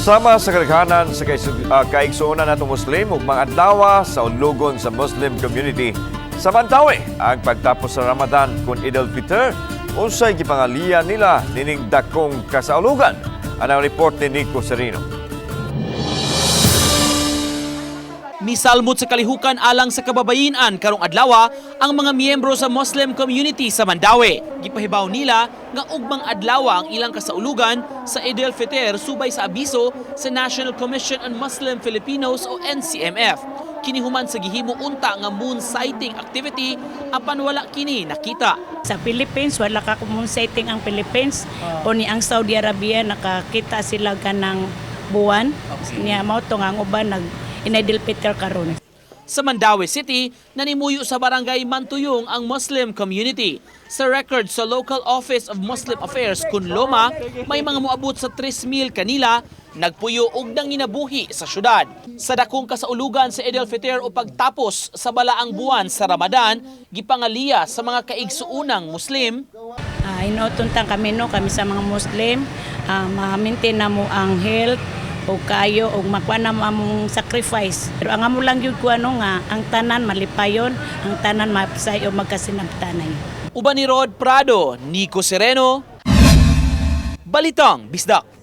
Sama sa kadaghanan sa kaigsuonan natong Muslim, ugmang adlaw sa ulugon sa Muslim community sa Mandaue ang pagtapos sa Ramadan kun Eid al-Fitr. Unsay gipangaliya nila nining dakong kasaulugan? Anang report ni Nico Serino. Misalmot sa kalihukan alang sa kababayinan karong adlaw ang mga miyembro sa Muslim community sa Mandaue. Gipahibaw nila nga ugmang adlaw ang ilang kasaulugan sa Eid al-Fitr subay sa abiso sa National Commission on Muslim Filipinos o NCMF. Kini human sa gihimo unta nga moon sighting activity, apan wala kini nakita. Sa Philippines, wala ka moon sighting ang Philippines. O ni ang Saudi Arabia, nakakita sila kanang buwan. Niya mao to nga ang uban nag Eid al-Fitr karon. Sa Mandaue City, nanimuyo sa Barangay Mantuyong ang Muslim community. Sa record sa Local Office of Muslim Affairs kun Loma, may mga moabot sa 3,000 kanila nagpuyo og nanginabuhi sa syudad. Sa dakong kasaulugan sa Eid al-Fitr o pagtapos sa balaang buwan sa Ramadan, gipangaliya sa mga kaigsuunang Muslim. Hinuoton kami, no, kami sa mga Muslim, ma-maintain na mo ang health o kayo og makuha na mo among sacrifice. Pero ang amo lang gyud ko ano nga ang tanan malipayon, ang tanan mapsay o magkasinabtanay. Uban ni Rod Prado, Nico Sereno, Balitang Bisdak.